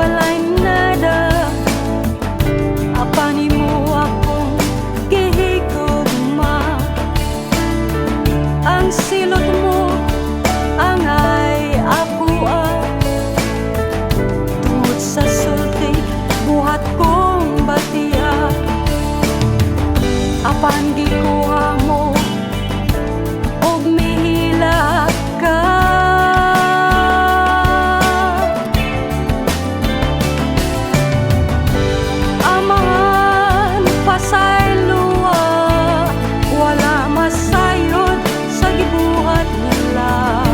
Walay nada, apan imo akong gihigugma. Ang silot mo angay akoa tungod sa sulti buhat kong batia, apan gikuha mo og mihilak ka. Amahan, pasayloa, wala masayod sa gibuhat nila.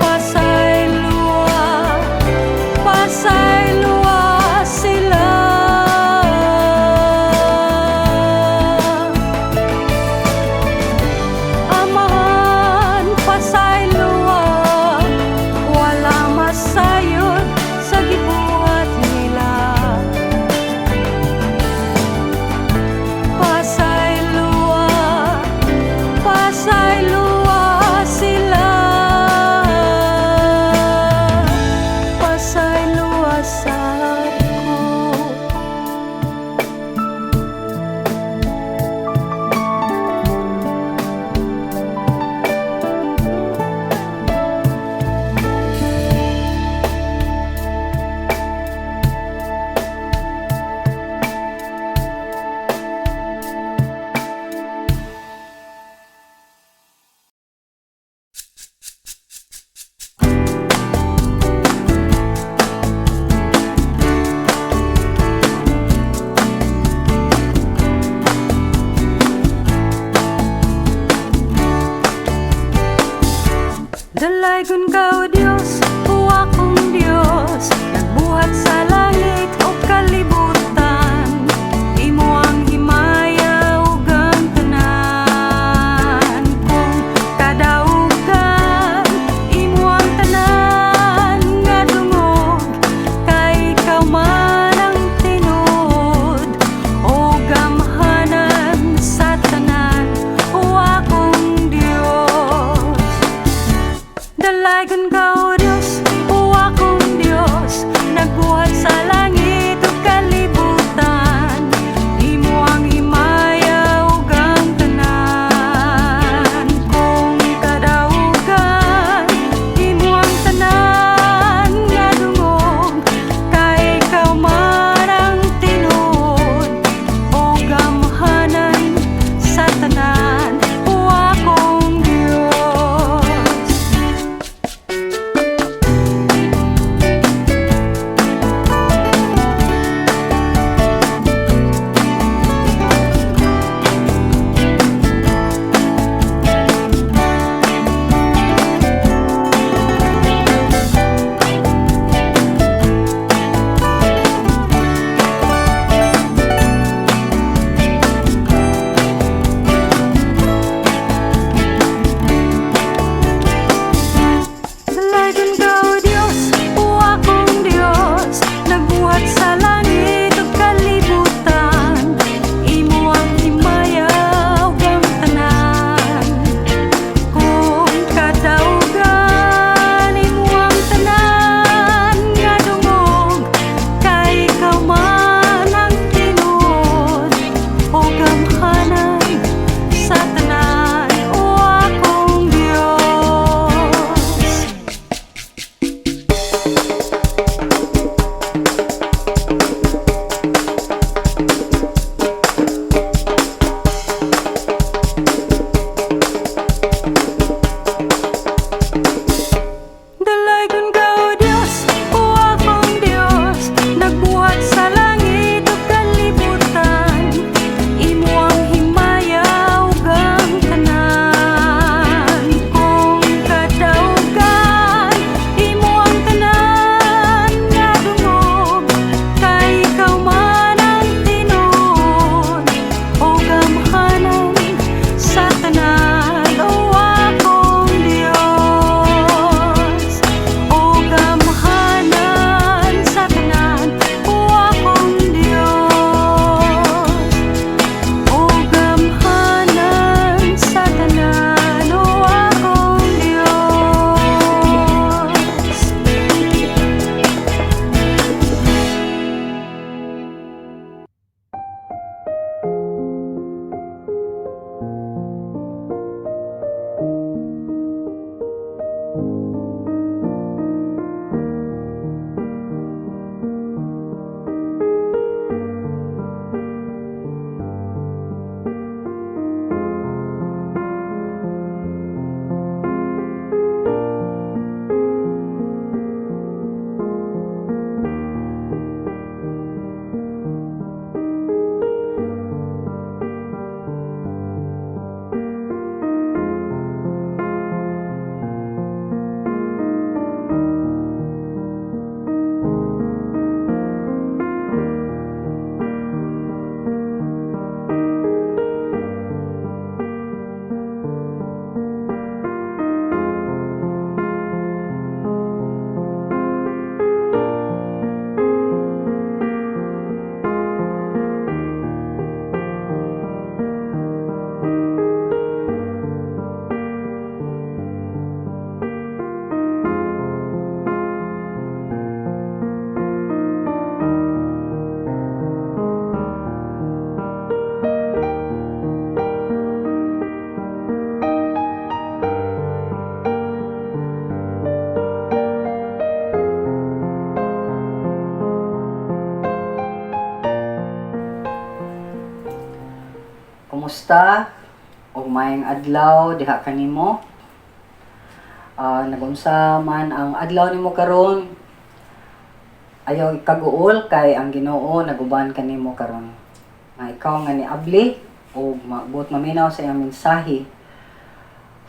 Pasayloa, pasayloa sila. Amahan, pasayloa, wala masayod sa gibuhat nila. Pasayloa, pasayloa sila. Pasayloa sa ko. Dalaygon ka, O Dios, o akong Dios, nagbuhat sa langit ug kalibutan. Imo ang himaya ug ang tanan kong kadaugan. Imo ang tanan nga dungog, kay ikaw man ang tinuod o gamhanan sa tanan, o akong Dios. Dalaygon ka, O Dios. Kumusta? O maayong adlaw diha kanimo. Nagunsa man ang adlaw nimo karon? Ayaw ikaguol kay ang Ginoo naguban kanimo karon. Nga ikaw nga niabli o mabuot maminaw sa iyang mensahe,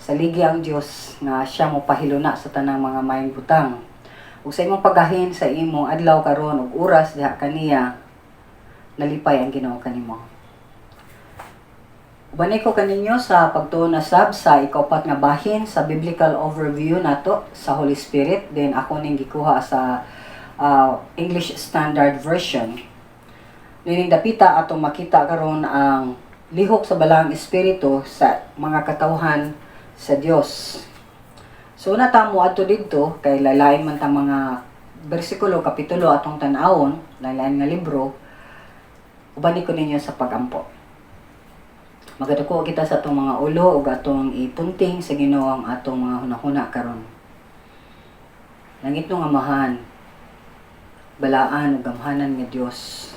saligi ang Dios nga siya mo pahiluna sa tanang mga maayong butang. Ug sa imong pagahin sa imong adlaw karon ug oras diha kaniya, nalipay ang Ginoo kanimo. Uban ko kaninyo sa pagtuon na sab sa ikaupat nga bahin sa biblical overview nato sa Holy Spirit. Then ako ning gikuha sa English Standard Version. Nining dapita atong makita karon ang lihok sa Balaang Espiritu sa mga katawhan sa Dios. So una ta mo adto didto kay lalain man ta mga bersikulo, kapitulo atong tan-awon, lalain nga libro. Uban ko ninyo sa pagampo. Magaduko kita sa atong mga ulo ug atong ipunting sa Ginoo ang atong mga hunahuna karon. Langitnong Amahan, balaan ug gamhanan nga Dios,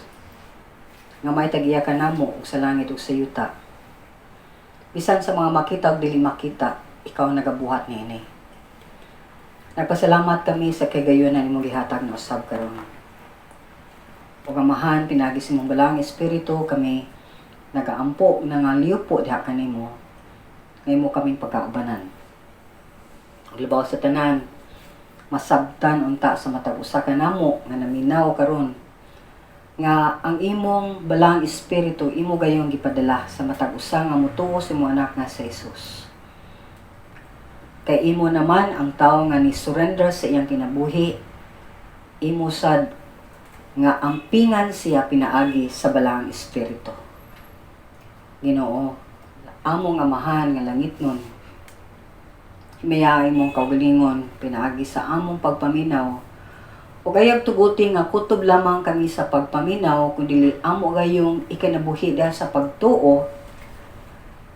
nga may tag-iya kanamo ug sa langit ug sa yuta. Bisan sa mga makita ug dili makita, ikaw ang nagabuhat niini. Nagpasalamat kami sa kagayunan imong gihatag na usab karon. Ug Amahan, pinaagi sa imong Balaang Espiritu kami nagaampo, nangaliupo diha kanimo nga imo kaming pagkaubanan. Ug labaw sa tanan, masabtan unta sa matag usa kanamo nga naminaw karon nga ang imong Balaang Espiritu imo gayong gipadala sa matag usa nga motuo sa imong anak nga si Jesus. Kay imo naman ang tawo nga ni surrender sa iyang kinabuhi, imo sad nga ampingan siya pinaagi sa Balaang Espiritu. Ginoo, among Amahan nga langitnon, himaya imong kaugalingon pinaagi sa among pagpaminaw ug ayaw tuguti nga kutob lamang kami sa pagpaminaw, kundi amo gayong ikinabuhi dahil sa pagtuo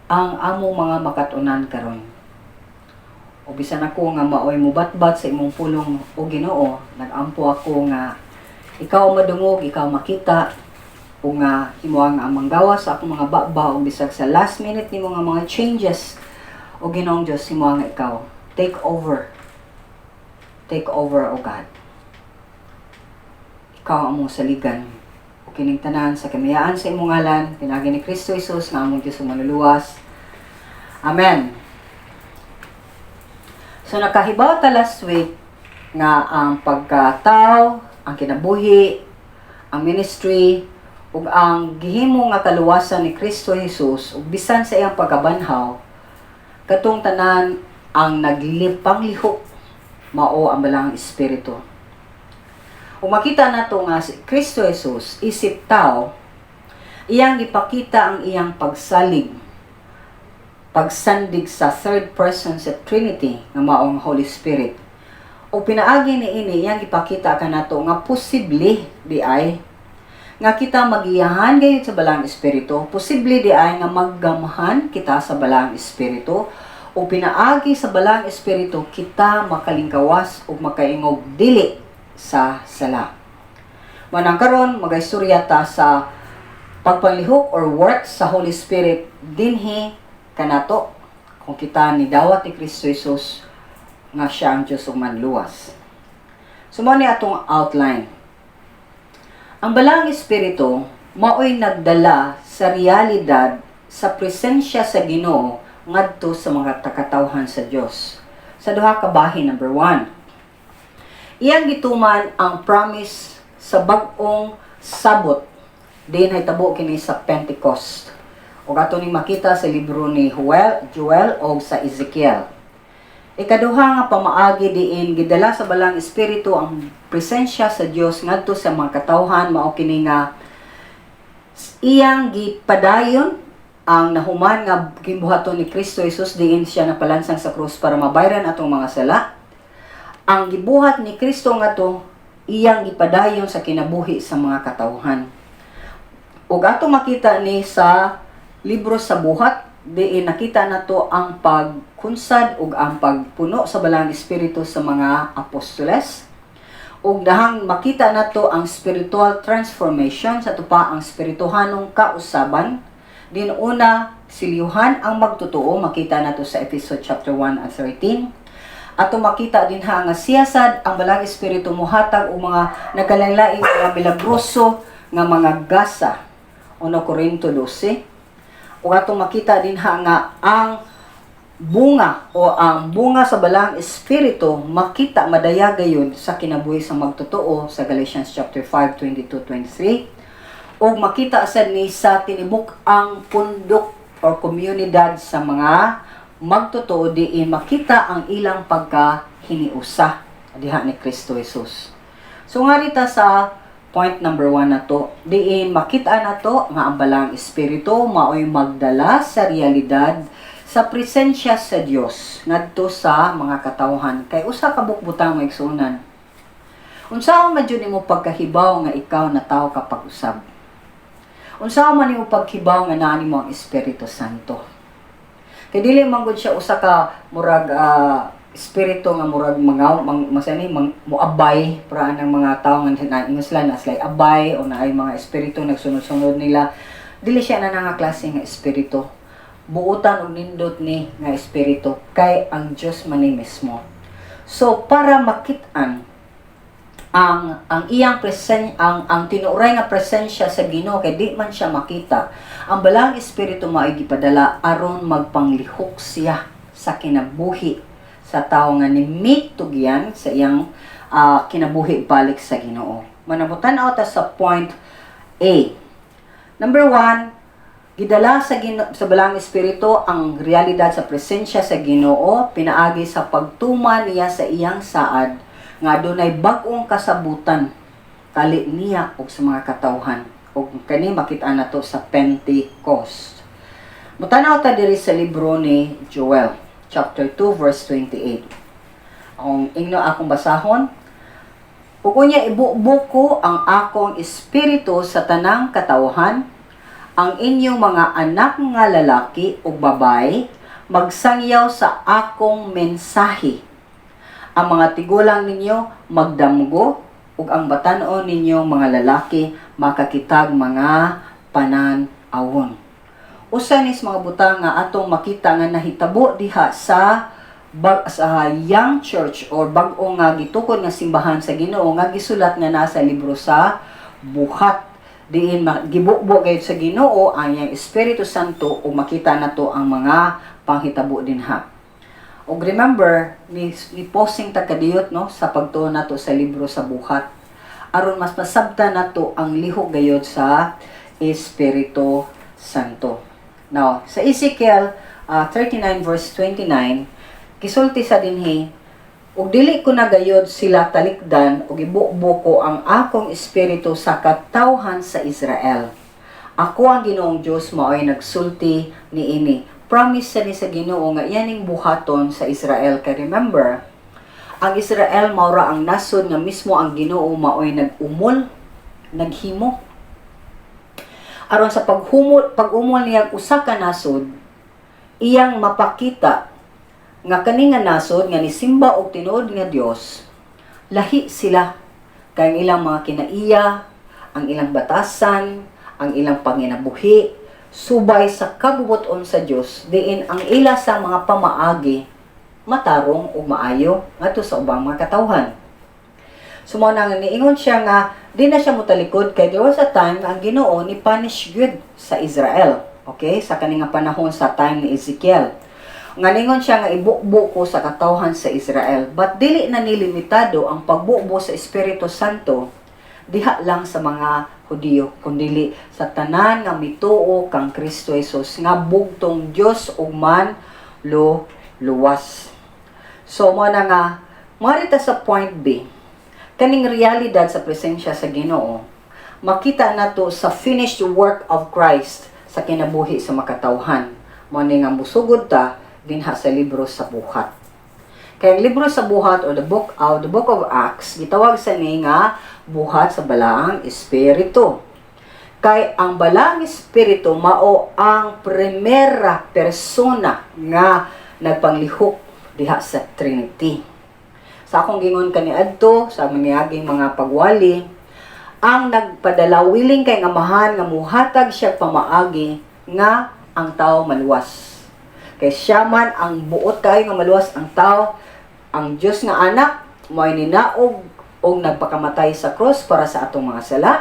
ang among mga makatunan karon. O bisan ako nga maoy mubatbat sa imong pulong, o Ginoo, nagampo ako nga ikaw madungog, ikaw makita, o nga imo ang manggawa sa akong mga baba o bisag sa last minute nimo nga mga changes, o Ginoong Dios, himo nga ikaw take over. Take over, O God. Ikaw ang among saligan. O kining tanan sa kamayaan sa imong ngalan, pinaagi ni Kristo Jesus nga among Dios ug Manluluwas. Amen. So nakahibaw ta last week nga ang pagkatao, ang kinabuhi, ang ministry, ug ang gihimo nga kaluwasan ni Kristo Jesus ug bisan sa iyang pagkabanhaw, katong tanan ang naglipanglihok mao ang Balaang Espiritu. Ug makita nato nga si Kristo Jesus isip tao, iyang gipakita ang iyang pagsalig, pagsandig sa third person sa Trinity nga mao ang Holy Spirit. O pinaagi ni ini, iyang gipakita kanato nga posible di ay nga kita magiyahan gayud sa Balaang Espiritu, posible di ay nga maggamhan kita sa Balaang Espiritu, o pinaagi sa Balaang Espiritu kita makalingkawas ug makaingog dili sa sala. Manang karon magaistorya ta sa pagpanlihok or work sa Holy Spirit dinhi kanato kung kita ni dawat ni Kristo Jesus nga siya ang Diyos ug Manluwas. So mao ni atong outline. Ang Balaang Espiritu maoy nagdala sa realidad sa presensya sa Ginoo ngadto sa mga katawhan sa Dios. Sa duha ka bahin, number 1. Iyang gituman ang promise sa bag-ong sabot din tabo kini sa Pentecost. Ug ato ning makita sa libro ni Joel o sa Ezekiel. Ikaduha nga pamaagi diin gidala sa Balaang Espiritu ang presensya sa Dios ngadto sa mga katawhan mao kini nga iyang gipadayon ang nahuman nga gibuhaton ni Kristo Jesus diin siya napalansang sa krus para mabayran atong mga sala. Ang gibuhat ni Kristo ngadto iyang gipadayon sa kinabuhi sa mga katawhan. Ug ato makita ni sa libro sa Buhat diin nakita nato ang pagkunsad ug ang pagpuno sa Balaang Espiritu sa mga apostoles. Ug dahang makita nato ang spiritual transformation sa tupa ang spirituhanong kausaban. Din una silyuhan ang magtotoo, makita nato sa Efeso chapter 1 and 13. Ato makita din ha nga siya sad ang Balaang Espiritu muhatag og mga nagkalainlaing mga milagroso nga mga gasa, 1 Corinto 12. Ug atong makita din ha nga ang bunga o ang bunga sa Balaang Espiritu makita, madayag gayon sa kinabuhi sa magtotoo sa Galatians chapter 5, 22, 23, ug makita sad ni sa tinibuk ang pundok or komunidad sa mga magtotoo, diin makita ang ilang pagkahiniusa diha ni Kristo Jesus. So nga rita sa point number 1 na to, diin makita na to nga ang Balaang Espiritu maoy magdala sa realidad sa presensya sa Dios ngadto sa mga katawhan. Kay usa ka bukbutang, mga igsuonan. Unsaon man jud nimo pagkahibaw nga ikaw na tao ka pag-usab? Unsaon man nimo paghibaw nga naa nimo ang Espiritu Santo? Kay dili man gud siya usa ka murag espiritu nga murag mga mang, masani mang, moabay para ng mga tao nga naingon sila na sila abay o naay mga espiritu nagsunod-sunod nila. Dili siya na nga klase nga espiritu. Buutan og nindot ni nga espiritu kay ang Dios man ni mismo. So para makit-an ang iyang ang tinuoray nga presensya sa Ginoo, kay di man siya makita, ang Balaang Espiritu mao'y gipadala aron magpanglihok siya sa kinabuhi sa tawo nga ni tugyan sa iyang kinabuhi balik sa Ginoo. Manamutan ta sa point A. Number 1, gidala sa Balaang Espiritu ang realidad sa presensya sa Ginoo pinaagi sa pagtuman niya sa iyang saad nga adunay bag-ong kasabutan kali niya og sa mga katawhan, ug kani makita nato sa Pentecost. Mutanaw ta diri sa libro ni Joel, chapter 2 verse 28. Ang ingno, akong basahon: "Ug unya ibubo ko ang akong espiritu sa tanang katawhan, ang inyong mga anak nga lalaki ug babae magsangyaw sa akong mensahe. Ang mga tigulang ninyo magdamgo ug ang batan-on ninyong mga lalaki makakitag mga panan-awon." Usa nis mga butang nga atong makita nga nahitabo diha sa young church or bag-o nga gitukod nga simbahan sa Ginoo nga gisulat nga nasa libro sa Buhat, diin gibubo gayud sa Ginoo ang iyang Espiritu Santo ug makita nato ang mga panghitabo dinha. Ug remember, ni posing ta kadiyot, no, sa pagtuo nato sa libro sa Buhat aron mas masabtan nato ang lihok gayod sa Espiritu Santo. Now, sa Ezekiel 39 verse 29, gisulti sa dinhi, "Ug dili ko na gayod sila talikdan, ug ibubo ko ang akong espiritu sa katawhan sa Israel. Ako ang Ginoong Dios mao'y nagsulti niini." Promise sa ni sa Ginoo nga iyaning buhaton sa Israel, kay remember, ang Israel maura ang nasod nga mismo ang Ginoo mao'y nag-umol, naghimo. Aron sa paghumol, pag-umol niya usa ka nasod, iyang mapakita nga kani nga nasod nga nisimba og tinuod nga Dios, lahi sila kay ang ilang mga kinaiya, ang ilang batasan, ang ilang panginabuhi subay sa kabubut-on sa Dios, diin ang ila sa mga pamaagi matarong ug maayo ngadto sa ubang mga katawhan. So mao nang niingon siya nga di na siya motalikod, kay there was a time nga ang Ginoo ni punish good sa Israel. Okay? Sa kani nga panahon, sa time ni Ezekiel. Nga ningon siya nga ibubo ko sa katawhan sa Israel. But dili na nilimitado ang pagbubo sa Espiritu Santo diha lang sa mga Hudiyo, kundili sa tanan nga mituo kang Kristo Jesus nga bugtong Dios ug manluluwas. So mo na nga marita sa point B, kaning realidad sa presensya sa Ginoo makita nato sa finished work of Christ sa kinabuhi sa makatawhan. Mo ni nga musugod ta dinha sa libro sa Buhat. Kay ang libro sa Buhat or the book of Acts, gitawag sa ni nga buhat sa Balaang Espiritu. Kay ang Balaang Espiritu mao ang primera persona nga nagpanglihok diha sa Trinity. Sa akong gingon kaniadto sa mga mga pagwali, ang nagpadala, willing kay nga Amahan nga muhatag siya pamaagi nga ang tao maluwas. Kay siya man ang buot kaayo nga maluwas ang tao, ang Dios nga Anak mo'y ninaog og nagpakamatay sa cross para sa atong mga sala,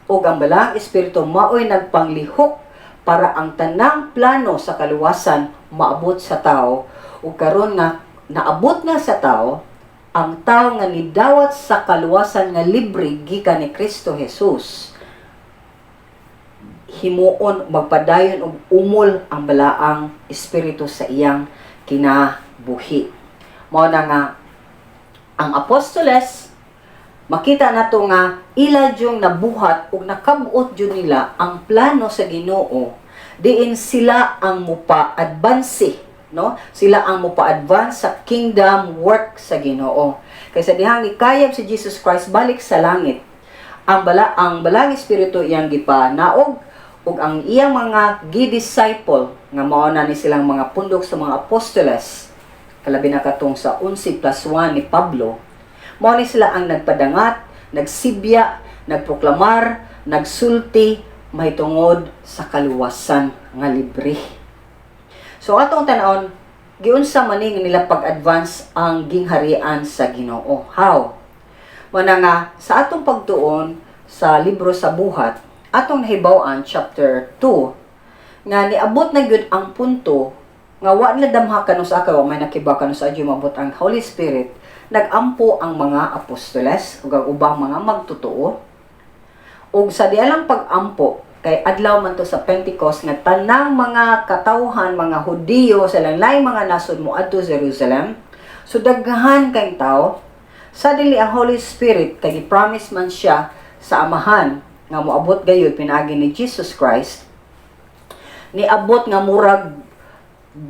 ug ang Balaang Espiritu mao'y nagpanglihok para ang tanang plano sa kaluwasan maabot sa tao. Ug karon nga naabot na sa tao, ang tao nga nidawat sa kaluwasan nga libre gikan ni Kristo Jesus, himuon magpadayon og umol ang Balaang Espiritu sa iyang kinabuhi. Mao na nga ang apostoles, makita nato nga ila jung nabuhat ug nakab-ot jud nila ang plano sa Ginoo, diin sila ang mupa-advance, no? Sila ang mupa-advance sa kingdom work sa Ginoo. Kaysa dihang nikayab si Jesus Christ balik sa langit, ang Balaang Espiritu iyang gipanaog ug ang iyang mga gi-disciple nga mao na ni silang mga pundok sa mga apostoles, kalabi na katong sa 11 plus 1 ni Pablo. Mao ni sila ang nagpadangat, nagsibya, nagproklamar, nagsulti mahitungod sa kaluwasan nga libre. So atong tan-awon, giunsa man ni nila pag-advance ang gingharian sa Ginoo? How? Mao nga sa atong pagtuon sa libro sa Buhat, atong nahibaw-an chapter 2 nga niabot na gyud ang punto nga wa nila damha kanus-a, kay wa may nakibaw kanus-a mabot ang Holy Spirit. Nagampo ang mga apostoles ug ang ubang mga magtotoo, ug sa dialang pag-ampo, kay adlaw man to sa Pentecost nga tanang mga katawhan, mga Hudiyo sa lain mga nasod moadto sa Jerusalem. So daghan kay tao. Suddenly ang Holy Spirit, kay gi-promise man siya sa Amahan nga moabot gayud pinaagi ni Jesus Christ, niabot nga murag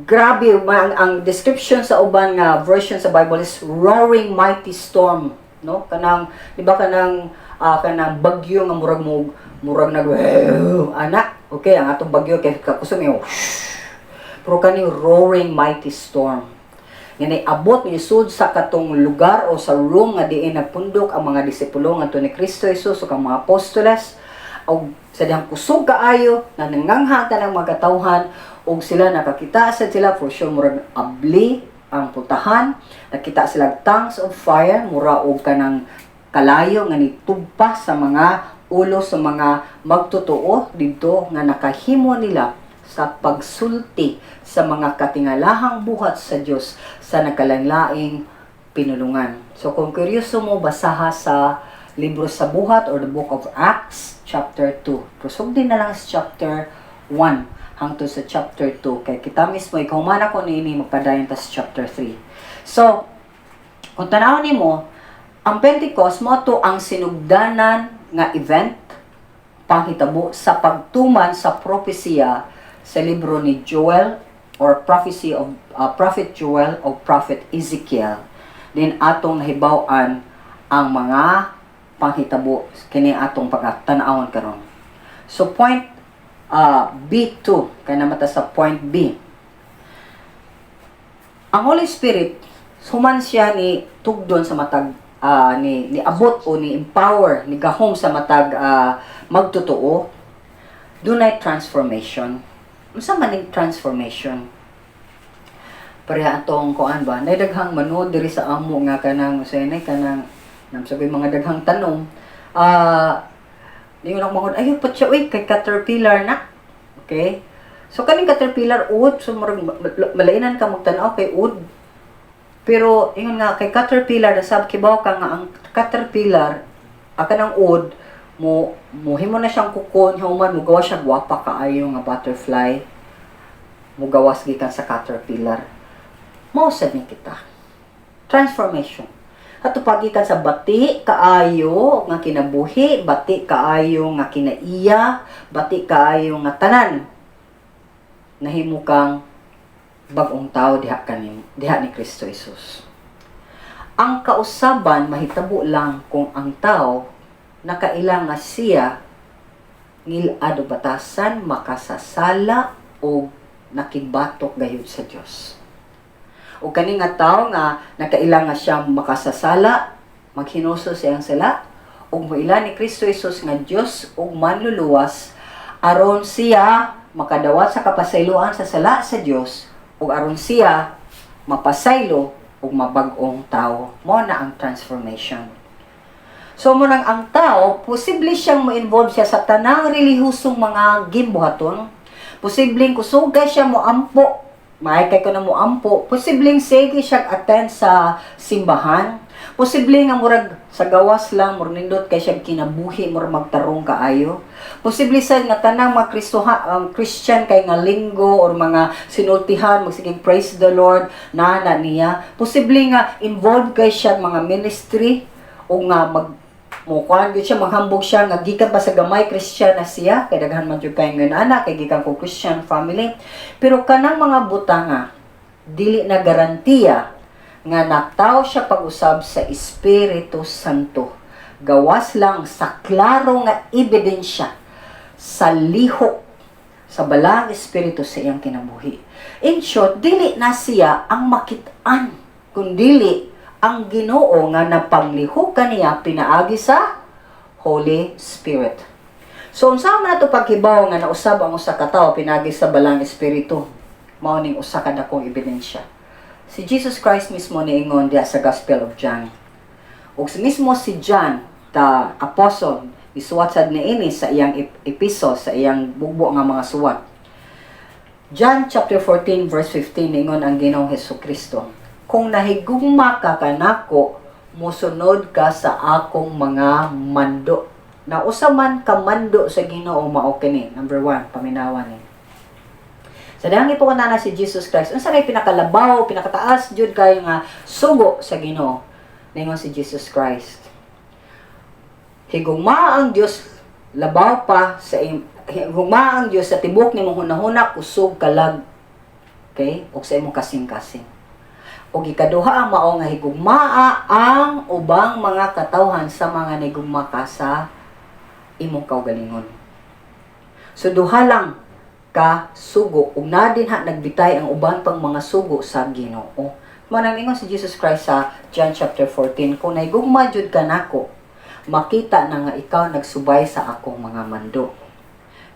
grabe ang description sa uban nga version sa Bible is roaring mighty storm, no? Kanang, di ba, kanang bagyo nga murag mo murag nag ana. Okay, ang atong bagyo kay kakusog mo, pero kaning roaring mighty storm nga niabot, nisud sa katong lugar o sa room nga diin nagpundok ang mga disipulo ngadto ni Kristo Jesus ug ang mga apostoles, og sa dihang kusog kaayo na nangangha tanang mga katawhan og sila nakakita sa sila, for sure murag abli ang pultahan. Nakita sila tongues of fire, mura og kanang kalayo nga nitugpa sa mga ulo sa mga magtotoo didto nga nakahimo nila sa pagsulti sa mga katingalahang buhat sa Dios sa nagkalainlaing pinulungan. So kung kuryoso mo, basaha sa libro sa Buhat or the Book of Acts chapter 2. Pero sugdin na lang sa chapter 1 hangtod sa chapter 2 kay kita mismo ikaw man ako niini magpadayon ta sa chapter 3. So, kung tan-awon nimo, ang Pentecost mao to ang sinugdanan nga event, panghitabo sa pagtuman sa propesiya sa libro ni Joel or prophecy of Prophet Joel o Prophet Ezekiel. Din atong nahibaw-an ang mga panghitabo kini atong pagtan-awon karon. So point B2, kay namata sa point B. Ang Holy Spirit, human siya ni tugdon sa matag ni abot o ni empower, ni gahom sa matag magtotoo, dunay transformation. Unsa man ning transformation? Pareha atong kuan ba, nay daghang manood diri sa amo nga kanang usay kanang namsagoy mga daghang tanom. Ningon ako mga ayo pa siya, uy, kay caterpillar na. Okay? So kaning caterpillar ud, so murag malainan ka magtan-aw kay ud. Pero ingon nga kay caterpillar na sab kibaw ka nga ang caterpillar kanang ud mo mohimo na siyang kukon, human mo gawa siya gwapa kaayo nga butterfly, mo gawas gikan sa caterpillar. Mao sad ni kita. Transformation. Ato pagikan sa bati kaayo nga kinabuhi, bati kaayo nga kinaiya, bati kaayo nga tanan. Nahimo kang bag-ong tao diha ni Kristo Jesus. Ang kausaban mahitabo lang kung ang tao nakaila nga siya ngil-ad o batasan, makasasala o nakibatok gayud sa Dios. O kani nga tao nga nakaila nga siya makasasala, maghinuso siyang sala ug moila ni Kristo Jesus nga Dios ug Manluluwas aron siya makadawat sa kapasayloan sa sala sa Dios ug aron siya mapasaylo ug mabag-ong tao. Mao na ang transformation. So mao nang ang tao, posible siyang mo-involve siya sa tanang relihiyosong mga gimbuhaton. Posibleng kusugay siya mo ampo. Maay kay ko na mo ampo. Posibleng sige siya attend sa simbahan. Posible nga murag sa gawas lang, murag nindot kay siya kinabuhi, murag magtarong kaayo. Posible sad nga tanang mga Kristoha, Christian kay nga linggo or mga sinultihan, magsiging "Praise the Lord" na na niya. Posible nga involved kay siya mga ministry o nga mag mo kuan gyud siya, maghambog siya nga gikan pa sa gamay Christian na siya, kay daghan man jud kay ngayon ana kay gikan ko Christian family. Pero kanang mga butanga dili na garantiya nga nataw siya pag-usab sa Espiritu Santo, gawas lang sa klaro nga ebidensya sa lihok sa Balaang Espiritu sa iyang kinabuhi. In short, dili na siya ang makit-an, kundili ang Ginoo nga napanglihok kaniya pinaagi sa Holy Spirit. So unsa man nato paghibaw nga nausab ang usa ka tawo pinaagi sa Balaang Espiritu? Mao ning usa ka dakong ebidensya. Si Jesus Christ mismo niingon diha sa Gospel of John. Ug mismo si John the Apostle isuwat sad niini sa iyang epistle, sa iyang bugbo nga mga suwat. John chapter 14 verse 15, ningon ang Ginoong Hesus Kristo, "Kung nahigugma ka kanako, mosunod ka sa akong mga mando." Na usa man ka mando sa Ginoo mao kini. Number 1, paminawan ni. Sa dihang ipakuna na si Jesus Christ, unsa may pinakalabaw, pinakataas jud kayo nga sugo sa Ginoo? Ningon si Jesus Christ, "Higugma ang Dios labaw pa sa higugma ang Dios sa tibok nimong hunahuna, kusog, kalag, okay, ug sa imong kasing-kasing. Ug ikaduha ang mao nga higugmaa ang ubang mga katawhan sa mga nigugma ka sa imong kaugalingon." So duha lang ka sugo ug na dinha nagbitay ang uban pang mga sugo sa Ginoo. Manang ingon si Jesus Christ sa John chapter 14, "Kung nahigugma jud ka nako, makita na nga ikaw nagsubay sa akong mga mando."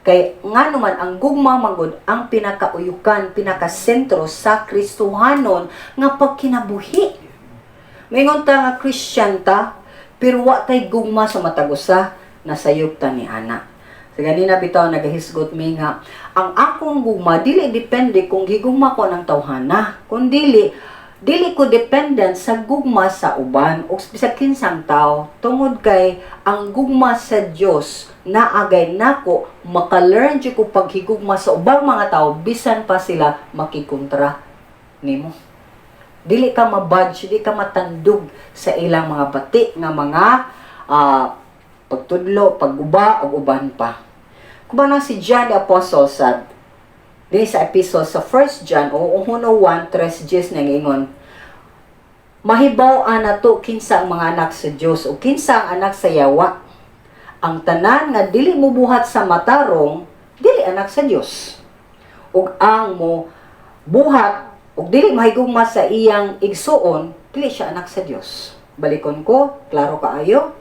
Kay ngano man ang gugma magud ang pinakauyukan, pinakasentro sa Kristohanon nga pagkinabuhi. Maingon ta nga Christian ta, pero wa tay gugma sa matag usa, nasayop ta ni ana. Sa ganina bitaw nagahisgot mi nga ang akong gugma dili depende kung gigugma ko ng tawhana, kundili dili ko dependent sa gugma sa uban o bisag kinsang tao, tungod kay ang gugma sa Dios naagay nako, maka-learn jud ko paghigugma sa ubang mga tao bisan pa sila makikontra nimo. Dili ka mabudge, dili ka matandog sa ilang mga bati nga mga pagtudlo, pagguba ug uban pa. Kumana si John the Apostle sa din sa epistle sa 1 John o 1, 3 10 nang ingon, "Mahibaw nato kinsa ang mga anak sa Dios o kinsa ang anak sa yawa. Ang tanan nga dili mubuhat sa matarong dili anak sa Dios. Ug ang mo buhat ug dili mahigugma sa iyang igsuon, dili siya anak sa Dios." Balikon ko, klaro kaayo.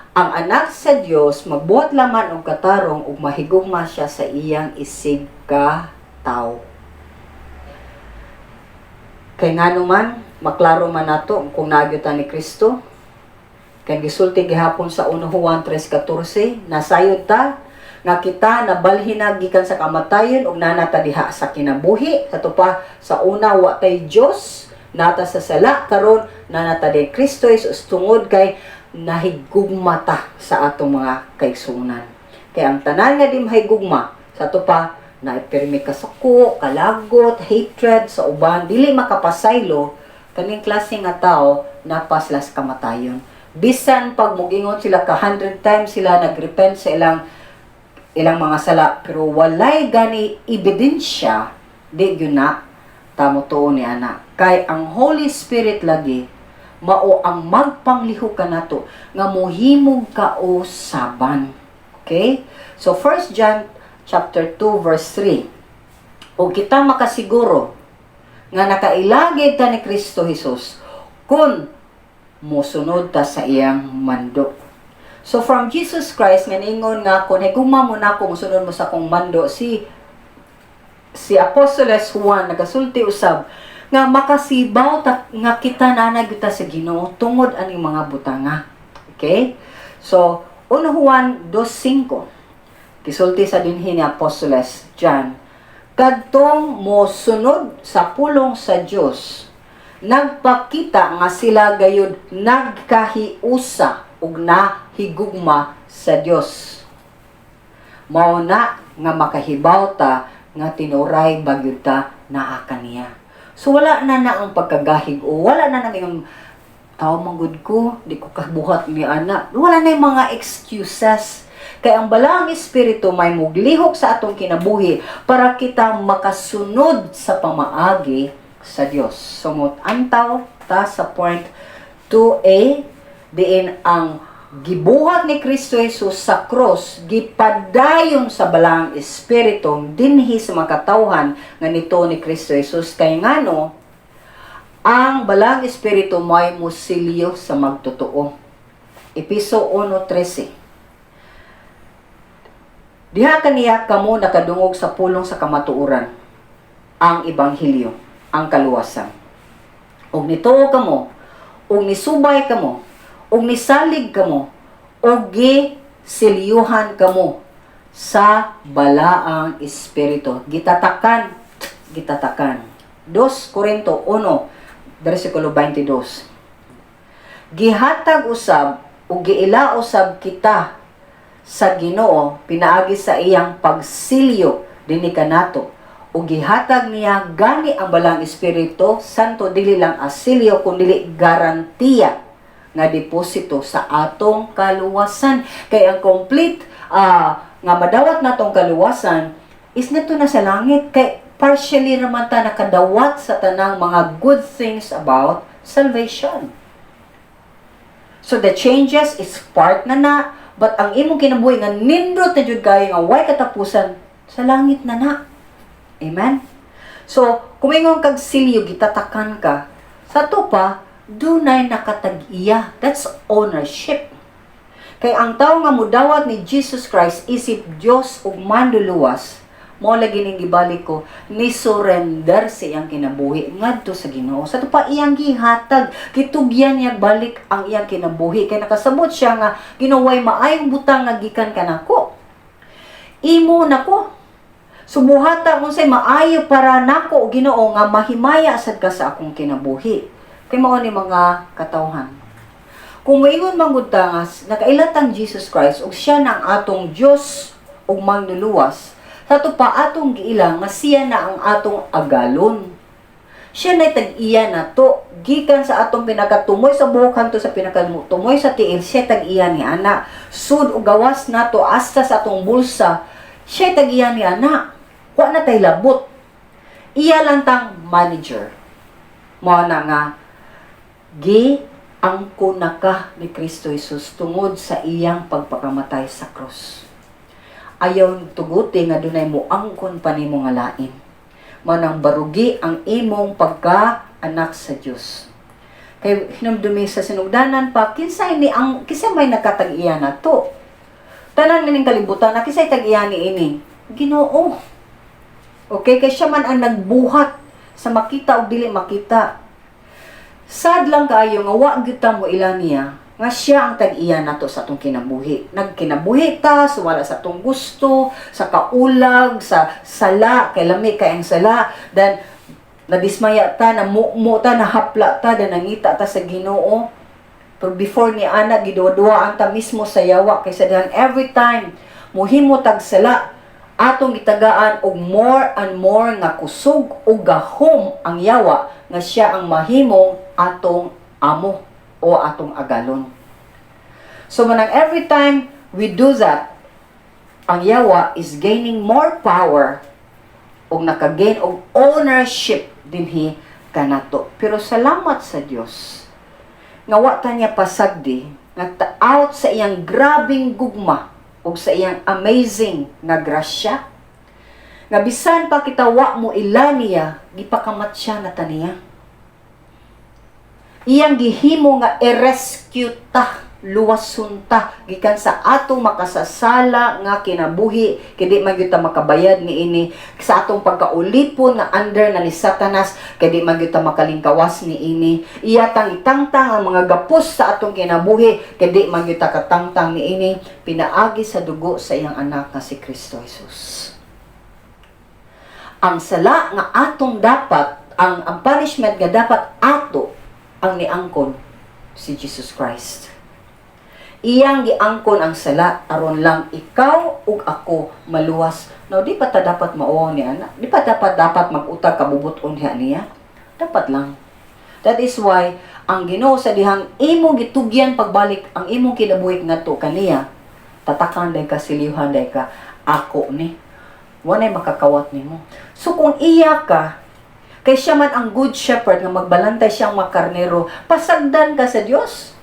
Ang anak sa Dios magbuhat laman og katarong ug mahigugma siya sa iyang isig ka tawo. Kay ngano man, maklaro man nato kung nagyo ta ni Kristo. Kay gisulti gihapon sa 1 Juan 3:14, nasayod ta nga kita nabalhin na gikan sa kamatayon ug nanata diha sa kinabuhi. Sa pa sa una wa tay Dios, nata sa sala, karon nanata di Kristo Jesus tungod kay nahigugma ta sa atong mga kaigsuonan. Kay ang tanan nga di mahigugma sa ato pa na pirmi kasuko, kalagot, hatred sa uban, dili makapasaylo, kaning klase nga tao napaslas kamatayon. Bisan pag mugingon sila ka 100 times sila nagrepent sa ilang ilang mga sala, pero walay gani ebidensya, di gyud na tamo tuo ni ana. Kay ang Holy Spirit lagi mao ang magpanglihok kanato nga mohimog kausaban. Okay? So 1 John chapter 2 verse 3. O kita makasiguro nga nakailagid ta ni Kristo Jesus kung mosunod ta sa iyang mando. So from Jesus Christ nga ningon nga kung higugma mo nako, mosunod mo sa akong mando, si Si Apostoles Juan nagasulti usab nga makasibaw ta nga kita naa gyud ta sa Ginoo tungod aning mga butanga. Okay? So, 1 Juan 2:5. Gisulti sa dinhi ni Apostoles John, kadtong mosunod sa pulong sa Dios, nagpakita nga sila gayud nagkahiusa ug nahigugma sa Dios. Mao na nga makahibaw ta nga tinuray bagyud ta naa kaniya. So wala na na ang pagkagahig o wala na nang yung tao man gud ko, di ko kabuhat ni ana. Wala na yung mga excuses. Kay ang Balaang Espiritu may muglihok sa atong kinabuhi para kita makasunod sa pamaagi sa Dios. So antaw ta sa point 2a, diin ang gibuhat ni Kristo Jesus sa cross gipadayon sa Balaang Espiritu dinhi sa mga katawhan nga nito ni Kristo Jesus, kay ngano ang Balaang Espiritu may musilyo sa magtotoo. Epeso 1:13. Diha kaniya kamo nakadungog sa pulong sa kamatuoran, ang ebanghelyo, ang kaluwasan. Ug nituo kamo, ug nisubay kamo, ug nisalig kamo, ug gisilyuhan kamo sa Balaang Espiritu. Gitatakan, gitatakan. 2 Corinto 1, versikulo 22. Gihatag usab ug giila usab kita sa Ginoo pinaagi sa iyang pagsilyo dinhi kanato, ug gihatag niya gani ang Balaang Espiritu Santo, dili lang asilyo kundi garantiya nga deposito sa atong kaluwasan, kay ang complete nga madawat natong kaluwasan is ngadto na sa langit, kay partially raman ta nakadawat sa tanang mga good things about salvation. So the changes is part na na, but ang imong kinabuhi nga nindot na jud kayo nga way katapusan, sa langit na na. Amen? So, kung ingon kag silyo, gitatakan ka, sa to pa, dunay nakatag-iya. That's ownership. Kay ang tao nga mudawat ni Jesus Christ isip Dios ug manluluwas, mao lagi ning gibalik ko, ni surrender sa iyang kinabuhi ngadto sa Ginoo. Sa to pa iyang gihatag, gitugyan niya balik ang iyang kinabuhi kay nakasabot siya nga, "Ginoo, way maayong butang nga gikan kanako. Imo nako. Subuhata unsay maayo para nako, Ginoo, nga mahimaya sad ka sa akong kinabuhi." Kay mao ni mga katawhan. Kung moingon man gud ta nga nakaila tang Jesus Christ ug siya na ang atong Dios ug manluluwas, sa to pa atong giila nga siya na ang atong agalon. Siya na tag-iya na to. Gikan sa atong pinakatumoy sa buhok hanto sa pinakatumoy sa tiil, siya tag-iya ni ana. Sud ug gawas nato hasta sa atong bulsa, siya tag-iya ni ana. Wa na tay labot. Iya lang tang manager. Mao na nga gi angko na ka ni Kristo Jesus tungod sa iyang pagpakamatay sa krus. Ayaw tuguti nga dunay mo angkon pa nimo nga lain. Manang barugi ang imong pagka anak sa Dios. Kay hinumdumi sa sinugdanan pa, kinsay ni ang kinsa may nakatag-iya nato? Tanan nining kalibutan na, kinsay tag-iya ni ini? Ginoo. Okay, kay siya man ang nagbuhat sa makita o dili makita. Sad lang kaayo nga wa gyud ta mo ila niya nga siya ang tag-iya nato sa atong kinabuhi. Nagkinabuhi ta, sumala sa atong gusto, sa kaulag, sa sala, kay lami kay ang sala, then nadismaya ta, namumo ta, nahapla ta, then nangita ta sa Ginoo. Pero before ni ana, giduwa-duwaan ta mismo sa yawa kaysa dihan every time muhimo tag sala, atong gitagaan og more and more nga kusog ug gahom ang yawa nga siya ang mahimong atong amo o atong agalon. So manang every time we do that, ang yawa is gaining more power og nakagain og ownership dinhi kanato. Pero salamat sa Dios nga wa ta niya pasagdi nga out sa iyang grabing gugma ug sa iyang amazing nga grasya nga bisan pa kita wa mo ila niya, gipakamat siya na ta niya. Iyang gihimo nga i-rescue ta. Luwason ta gikan sa atong makasasala nga kinabuhi, kay di man gyud ta makabayad niini, sa atong pagkaulipon nga under na ni Satanas, kay di man gyud ta makalingkawas niini. Iya tang itangtang ang mga gapos sa atong kinabuhi, kay di man gyud ta katangtang niini, pinaagi sa dugo sa iyang anak nga si Kristo Jesus. Ang sala nga atong dapat, ang punishment nga dapat ato ang niangkon, si Jesus Christ. Iyang giangkon ang sala aron lang ikaw ug ako maluwas. Now, di pa ta dapat mauwaw niya na? Di pa dapat dapat mag-utag kabubut-on niya niya? Dapat lang. That is why ang Ginoo, sa dihang imo gitugyan pagbalik ang imong kinabuhi ngadto kaniya, tatakan day ka, silyuhan day ka, ako ni. Walay makakawat nimo. So kung iya ka, kay siya man ang good shepherd nga magbalantay siyang mga karnero, pasagdan ka sa Dios.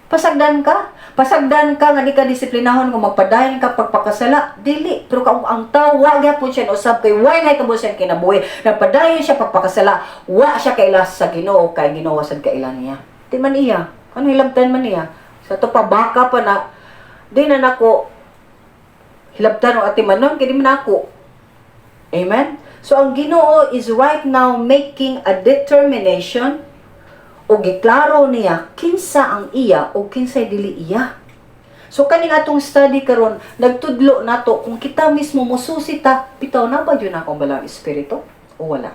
Pasagdan ka. Pasagdan ka nga di ka disiplinahon kung magpadayon ka pagpakasala. Dili. Pero kung ang tao, wa gyapon siya usab kay way na tungod siya kinabuhi. Nagpadayon siya pagpakasala, wa siya kaila sa Ginoo, kay Ginoo sad kaila niya. Di man iya. Ano, hilabtan man niya? Sa to pa baka pa na di na nako hilabtan og atimanon kay di man ako. Amen? So ang Ginoo is right now making a determination o giklaro niya kinsa ang iya o kinsay dili iya. So kaning atong study karon, nagtudlo nato kung kita mismo mususi ta, bitaw na ba yun akong Balaang Espiritu o wala.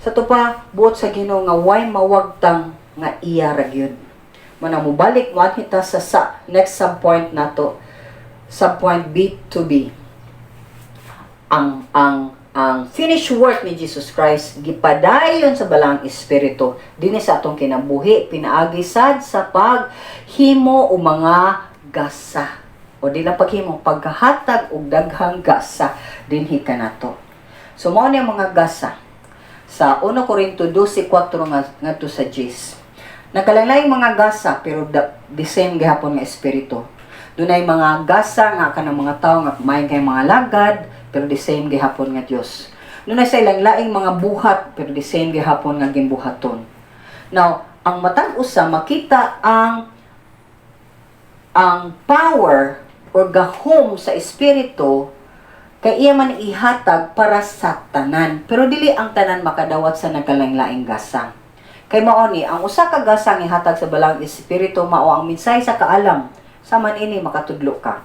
Sa to pa, buot sa Ginoo nga way mawagtang nga iya ra gyud. Mana mobalik mo kita sa next subpoint nato, subpoint B to B. Ang finished work ni Jesus Christ gipadayon sa Balaang Espiritu dinhi sa atong kinabuhi pinaagi sad sa paghimo o mga gasa, o di lang paghimo, pagkahatag og daghang gasa dinhi kanato. So mao ni ang mga gasa sa 1 Corinto 12:4 nga ngadto sa 10. Nagkalain mga gasa, pero the same gihapon nga espiritu. Dunay mga gasa nga kanang mga tawo nga may kay mga lagad, pero the same gihapon nga Dios. Dunay sa ilang laing mga buhat, pero the same gihapon nga gimbuhaton. Now, ang matag usa makita ang power or gahom sa espiritu kay iya man ihatag para sa tanan. Pero dili ang tanan makadawat sa nagkalaing-laing gasa. Kay mao ni ang usa ka gasa nga ihatag sa Balaang Espiritu, mao ang mensahe sa kaalam. Sama ini makatudlo ka.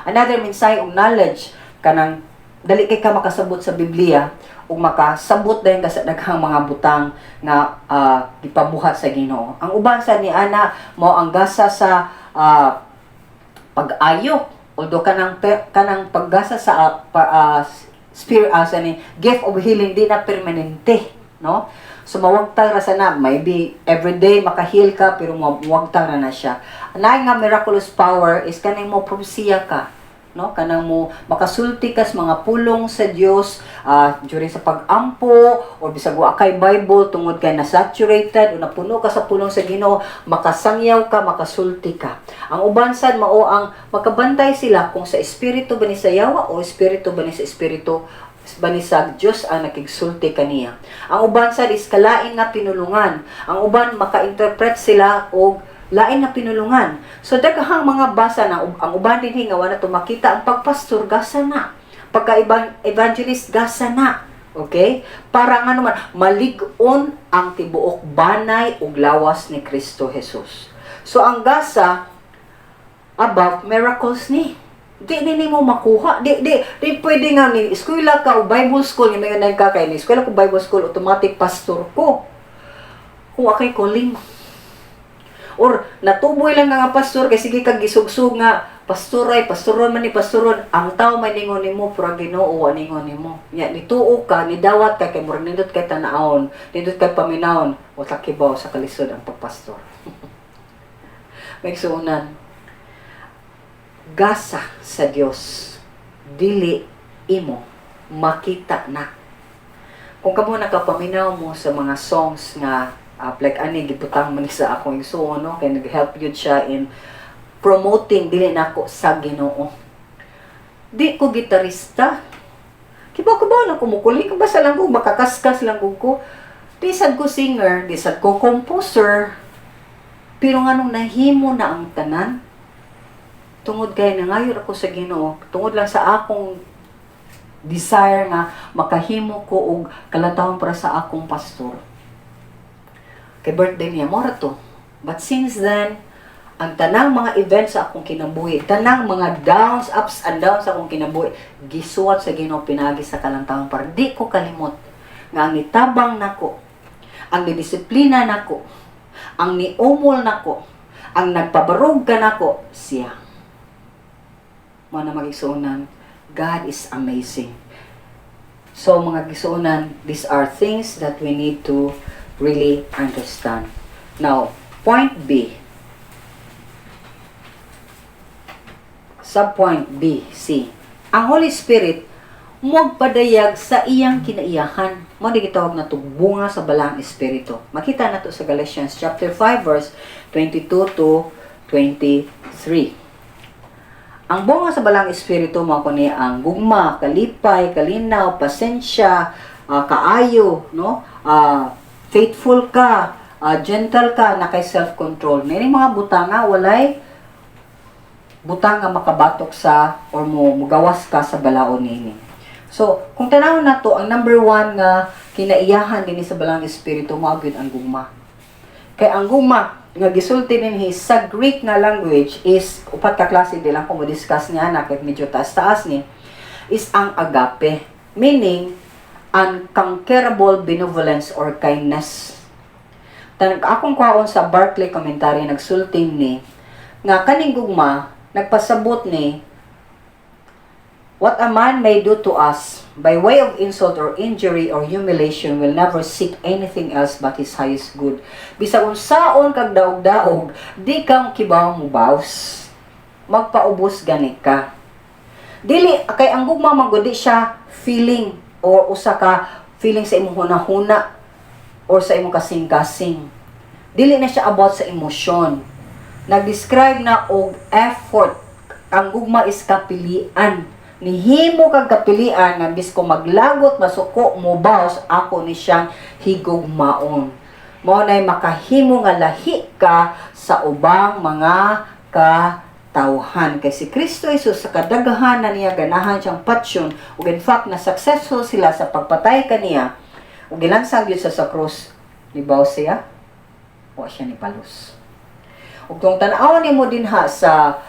Another mensahe og knowledge, kanang dali kay ka makasabot sa Biblia ug makasabot dayon ka sa daghang mga butang nga gipabuhat sa Ginoo. Ang uban sa ni ana mao ang gasa sa pag-ayo, although kanang paggasa sa spirit, sa ni gift of healing, di na permanente, no? So mawagtang ra sa na, maybe everyday maka-heal ka, pero mawagtang ra na siya. Naay nga miraculous power is kaning mo propesiya ka, no, kanang mo makasulti kas mga pulong sa Dios during sa pag-ampo or bisag wa kay Bible, tungod kay na saturated o napuno ka sa pulong sa Ginoo, makasangyaw ka, makasulti ka. Ang uban sad mao ang makabantay sila kung sa espiritu ba ni sa yawa o espiritu ba ni sa espiritu ba ni sa Dios ang nakigsulti kaniya. Ang uban sad is kalain nga pinulungan. Ang uban, maka-interpret sila og lain nga pinulungan. So daghang mga basa na ang uban dinhi nga wala to makita ang pagpastor, gasa na. Pagka evangelist, gasa na. Okay? Para nga naman malig-on ang tibuok banay ug lawas ni Kristo Jesus. So ang gasa above miracles ni. Di ni nimo makuha. Di pwede nga ni eskwela ka o Bible school nga may ka kay ni eskwela ko Bible school, automatic pastor ko. Kung akay calling. Or natuboy lang nga nga pastor kay sige kag gisugsug nga pastor ay pastoron man ni pastoron, ang tao may ningon nimo, pero ang Ginoo wa ningon nimo. Nya nituo ka, nidawat ka kay murag nindot kay tan-awon, nindot kay paminawon, wa ka kibaw sa kalisod ang pagpastor. May suunan, gasa sa Dios dili imo makita na. Kung kamo nakapaminaw mo sa mga songs nga like ani gibutang man ni sa akong igsuon, no, kay nag-help yun siya in promoting dili nako sa Ginoo. Di ko gitarista. Kibaw ko ba na kumukuli ko, basta lang ko makakaskas lang ko. Di sad ko singer, di sad ko composer. Pero Pero nganong nahimo na ang tanan? Tungod kay nangayo ako sa Ginoo, tungod lang sa akong desire nga makahimo ko og kalantawon para sa akong pastor. Kay birthday niya, mora to. But since then, ang tanang mga events sa akong kinabuhi, tanang mga downs, ups and downs sa akong kinabuhi, gisuwat sa Ginoo pinagi sa kalantawon para di ko kalimot nga ang nitabang nako, ang nidisiplina nako, ang niumol nako, ang nagpabarog ka nako, siya. Mao na, mga igsuonan, God is amazing. So, mga igsuonan, these are things that we need to really understand. Now, point B. Subpoint B, C. Ang Holy Spirit magpadayag sa iyang kinaiyahan. Mao ni gitawag na bunga sa Balaang Espiritu. Makita nato sa Galatians chapter 5 verse 22 to 23. Ang bunga sa Balaang Espiritu mao kuni ang gugma, kalipay, kalinaw, pasensya, kaayo, no? Faithful ka, gentle ka, na kay self-control. Nining mga butanga, walay butang nga makabatok sa or mo mugawas ka sa balaod niini. So, kung tanawon nato ang number one nga kinaiyahan dinhi sa Balaang Espiritu, mao gyud ang gugma. Kay ang gugma nga gisulti dinhi sa Greek nga language is upat ka klase, di lang ko mo discuss niya na kahit medyo taas-taas ni, is ang agape, meaning unconquerable benevolence or kindness. Tan akong kwaon sa Barclay Commentary, nagsulti ni nga kaning gugma nagpasabot ni what a man may do to us by way of insult or injury or humiliation will never seek anything else but his highest good. Bisag unsaon kag daog-daog, di kang kibaw mo baws. Magpaubos gani ka. Dili kay ang gugma man gud, di siya feeling or usa ka feeling sa imong hunahuna or sa imong kasing-kasing. Dili na siya about sa emosyon. Nag-describe na og effort. Ang gugma is kapilian. Nihimo kag kapilian nga bisko maglagot, masuko, mobaws, ako ni siyang higugmaon. Mao nay makahimo nga lahi ka sa ubang mga katawhan. Kay si Kristo Jesus, sa kadaghan na niya ganahan siyang patyon, ug in fact na successful sila sa pagpatay kaniya ug gilansang gyud sa krus, nibaw siya? Wa siya ni palos. Ug kung tan-awon nimo dinha sa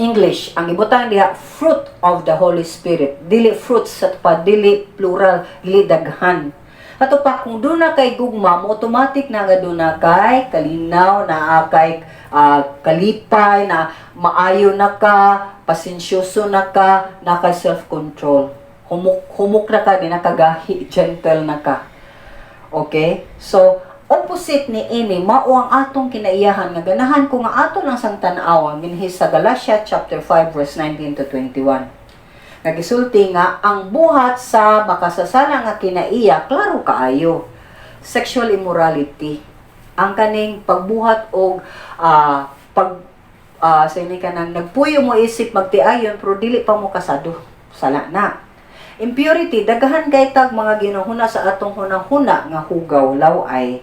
English, ang ibutang diha "fruit of the Holy Spirit", dili fruits sa pa, dili plural, dili daghan. Ato pa, kung duna kay gugma mo, automatic na nga duna kay kalinaw, naa kay kalipay, na maayo na ka, pasensyoso na ka, na kay self-control. Humok, humok na ka, di na kagahi, gentle na ka. Okay? So, opposite ni ini mao ang atong kinaiyahan nga ganahan ko nga ato lang sang tan-awon dinhi sa Galatia chapter 5 verse 19 to 21. Nagisulti nga ang buhat sa makasasala nga kinaiya klaro kaayo. Sexual immorality. Ang kaning pagbuhat og pag sa ini kanang nagpuyo mo isip magtiayon pero dili pa mo kasado. Sala na. Impurity, daghan kay tag mga ginuhuna sa atong hunahuna nga hugaw, law-ay.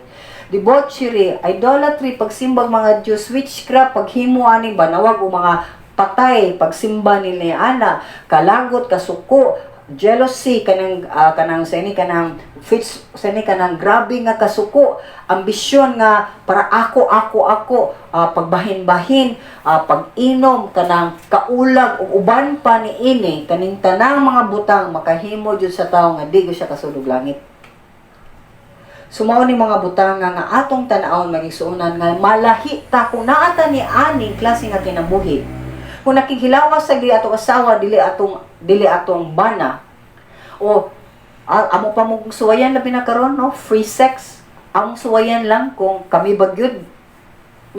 Debauchery, idolatry, pagsimbag mga Diyos, witchcraft, paghimo ani banawag o mga patay, pagsimba nila ana, kalagot, kasuko, jealousy, kanang sa ini kanang fits sa ini kanang grabe nga kasuko, ambisyon nga para ako, ako, ako, pagbahin-bahin, pag-inom, kanang kaulag ug uban pa ni ini, kaning tanang mga butang makahimo jud sa tawo nga di gyud siya kasulod langit. So mao ni mga butang nga atong tan-awon, mga igsuonan, nga malahi ta kung naa ta ni ani klase nga kinabuhi. Kung nakighilawas sa dili atong asawa, dili atong bana o amo pa mong suwayan, labi na karon, no, free sex. Among suwayan lang kung kami bagyod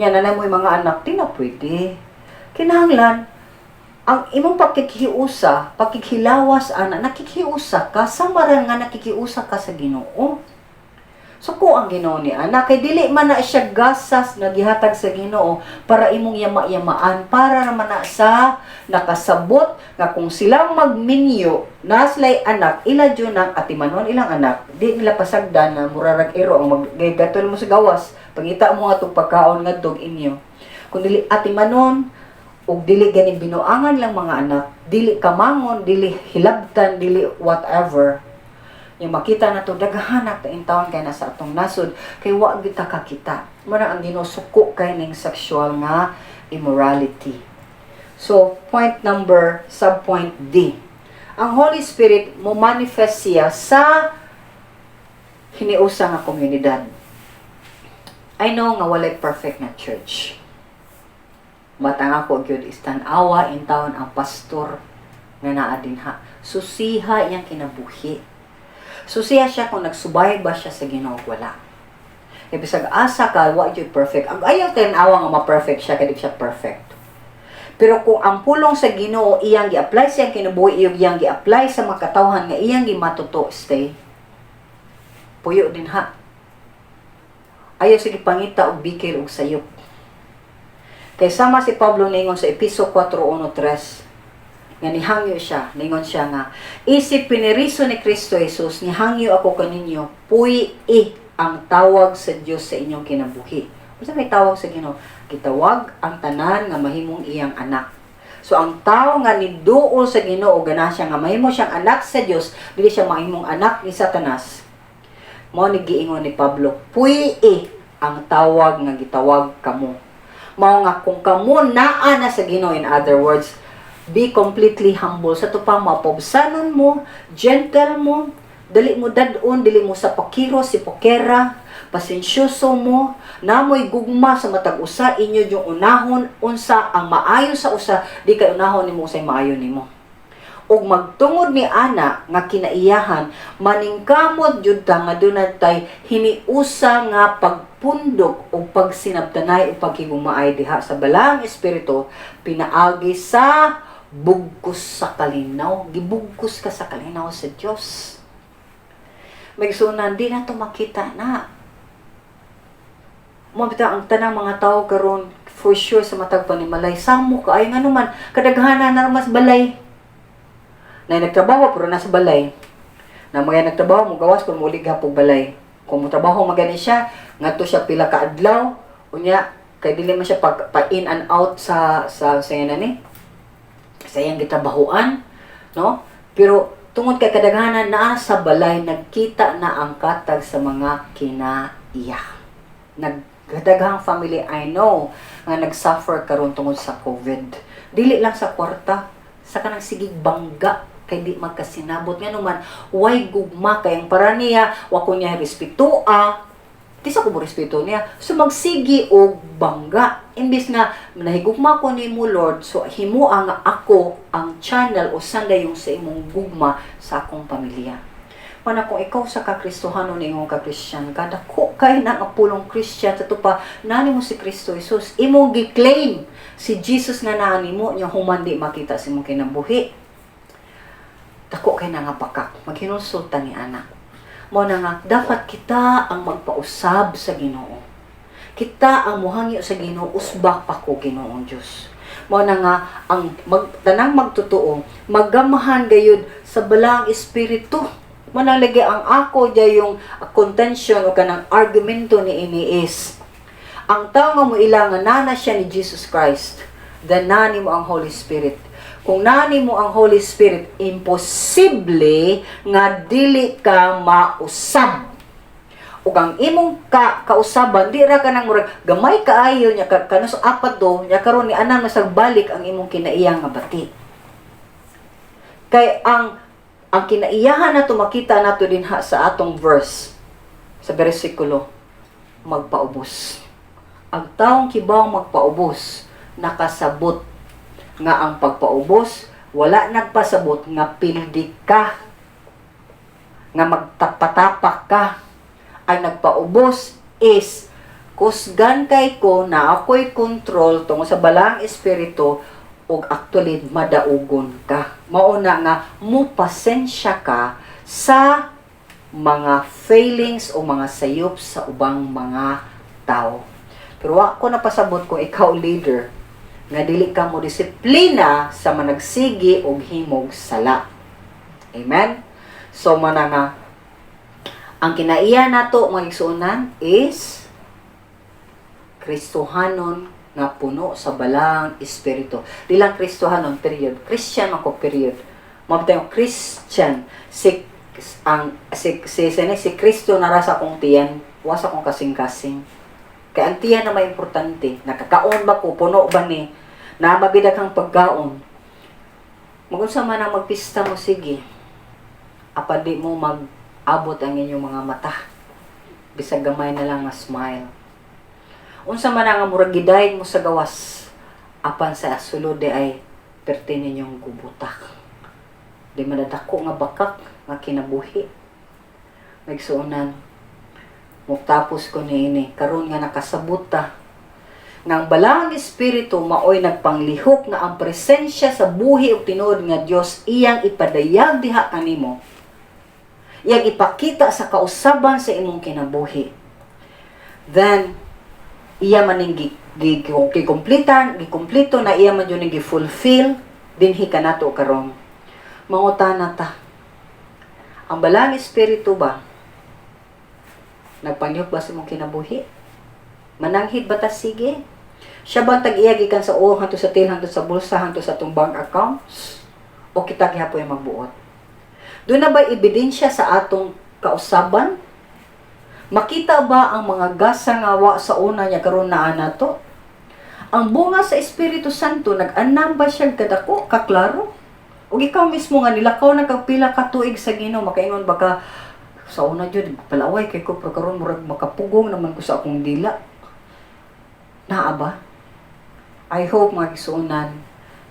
nya na mo mga anak, di na pwede. Kinahanglan ang imong pagkikiusa, pagkikhilawas ana, nakikiusa ka sa maran nga nakikiusa ka sa Ginoo. Suko ang Ginoo ni ana kay dili man na siya gasas nga gihatag sa Ginoo para imong yama-yamaan, para naman na sa nakasabot nga kung silang magminyo na sila'y anak, ila jud nang atimanon ilang anak, di nila pasagdan na murarag iro ang maggatol mo sa gawas. Pangita mo atong pagkaon ngadtog inyo. Kung dili atimanon ug dili gani binuangan lang mga anak, dili kamangon, dili hilabtan, dili whatever. Yung makita na to, daghanak ta intawon kay na sa atong nasod kay wa gyud ta kakita. Mao na ang Ginoo suko kay ning sexual nga immorality. So, point number, subpoint D. Ang Holy Spirit mo manifest siya sa hiniusa nga komunidad. I know nga walay perfect na church. But ang ako gyud is tan-awa in taon ang pastor nga naa dinha. Susiha iyang kinabuhi. Susiha siya kung nagsubay ba siya sa Ginoo o wala. Kay bisag asa ka, wa gyud perfect. Ang ayaw tan-awa nga ma-perfect siya kay di siya perfect. Pero kung ang pulong sa Ginoo iyang gi-apply sa iyang kinabuhi, iyang gi-apply sa mga katawhan nga iyang gimatuto, stay. Puyo dinha. Ayaw sige pangita og bikil og sayop. Kay sama si Pablo ningon sa Epeso 4:1-3 nga nihangyo siya, ningon siya nga, "Isip pineriso ni Kristo Jesus, nihangyo ako kaninyo, puy-i ang tawag sa Dios sa inyong kinabuhi." Unsa may tawag sa Ginoo? Gitawag ang tanan nga mahimong iyang anak. So ang tao nga niduol sa Ginoo, gana siya nga mahimo siyang anak sa Dios, dili siya mahimong anak ni Satanas. Mao ni giingon ni Pablo, puy-i ang tawag nga gitawag kamo. Mao nga kung kamo naa na sa Ginoo, in other words, be completely humble. Sa ato pa, mapobsanon mo, gentle mo, dali mo dadon, dili mo sa pakiro, si pokera, pasensyoso mo, namoy gugma sa matag usa, inyo yung unahon unsa ang maayo sa usa, di kay unahon nimo usay maayo nimo. Ug magtungod ni ana nga kinaiyahan, maningkamot jud ta nga dunay tay hiniusa nga pagpundok o pagsinabtanay o paghigumaay diha sa Balaang Espiritu pinaagi sa bugkos sa kalinaw. Gibugkos ka sa kalinaw sa Dios. Maigsuonan, di na to makita na mo bitaw ang tanang mga tao karon. For sure sa matag panimalay samo ka ay ngano man kadaghanan na mas balay na nagtrabaho pero nasa balay na mga nagtrabaho mo gawas pero mulig hapog balay. Kung mo trabaho magani siya ngadto siya pila ka adlaw, unya kay dili man siya pag pa in and out sa yan ni sa iyang gitrabahoan, no? Pero tungod kay kadaghanan naa sa balay, nagkita na ang katag sa mga kinaiya. Nagdaghang family I know nga nag-suffer karon tungod sa COVID, dili lang sa kwarta, sa kanang sigig bangga kay di magkasinabot, ngano man way gugma. Kay ang para niya wa ko niya respeto, di sa ko mo respeto niya, so magsigi og bangga imbis nga nahigugma ko nimo, Lord, so himoa nga ako ang channel o sandayong sa imong gugma sa akong pamilya. Mana kung ikaw sa kakristohanon, ningon ka Christian ka, dako kay na nga pulong Christian sa pa nani mo si Kristo Jesus, imong gi-claim si Jesus nga naa nimo nya human di makita sa imong kinabuhi, dako kay na nga pakak. Maghinulsulta ni anak mo na nga dapat kita ang magpausab sa Ginoo, kita ang muhangyo sa Ginoo, "Usba pa ko, Ginoong Dios." Mao na nga ang tanang magtotoo maggamahan gayud sa Balaang Espiritu. Mao na lagi ang ako yung contention o kanang argumento ni ini is ang tao nga moila nga nana siya ni Jesus Christ, then nani mo ang Holy Spirit. Kung nani mo ang Holy Spirit, imposible nga dili ka mausab. Ug ang imong kausaban di ra ka nang murag gamay kaayo nya ka, kanus apat do nya karon ni anang masag balik ang imong kinaiya nga bati. Kay ang kinaiyahan nato makita nato dinha sa atong verse, sa bersikulo, magpaubos. Ang taong kibaw magpaubos, nakasabot nga ang pagpaubos wala nagpasabot nga pildi ka, nga magtapatapak ka. Ang nagpaubos is kusgan kay ko na ako'y control tungod sa Balaang Espiritu ug actually madaugon ka. Mao na nga mo pasensya ka sa mga failings o mga sayop sa ubang mga tao. Pero wa ko napasabot kung ikaw leader nga dili ka mo disiplina sa managsigi og himog sala. Amen? So mana nga ang kinaiya nato, mga igsuonan, is Kristohanon nga puno sa Balaang Espiritu. Di lang Kristohanon, period. Christian ako, period. Mabitay yung Christian. Si ang si si si, si Kristo nara sa akong tiyan, wa sa akong kasing-kasing. Kay ang tiyan na may importante. Nakakaon ba ko, puno ba ni? Na mabida kang pagkaon. Magunsa man ang magpista mo, sige. Apan di mo mag-abot ang inyong mga mata. Bisag gamay na lang nga smile. Unsa man ang murag gidayon mo sa gawas, apan sa sulod di ay perti ninyong gubutak. Di madadako nga bakak nga kinabuhi. Igsuonan, mutapos ko niini karon nga nakasabot ta nga ang Balaang Espiritu maoy nagpanglihok nga ang presensya sa buhi ug tinuod nga Dios iyang ipadayag diha kanimo, iyang ipakita sa kausaban sa imong kinabuhi. Then iya man ning gikumpleto na, iya man jud ning gi-fulfill dinhi kanato karon. Mangutana ta, ang Balaang Espiritu ba nagpanglihok ba sa imong kinabuhi? Mananghid ba ta sige? Siya ba ang tag-iya gikan sa uong hangtod sa tiil, hangtod sa bulsa, hangtod sa atong bank accounts? O kita gihapoy magbuot? Duna ba ebidensya sa atong kausaban? Makita ba ang mga gasa nga wa sa una niya karon naa nato? Ang bunga sa Espiritu Santo, nag-anam ba siya kadako, kaklaro? Ug ikaw mismo nga nilakaw na kag pila ka tuig sa Ginoo, makaingon ba ka, "Sa una jud palaway kay ko, pero karon murag makapugong naman ko sa akong dila"? Naa ba? I hope, mga igsuonan,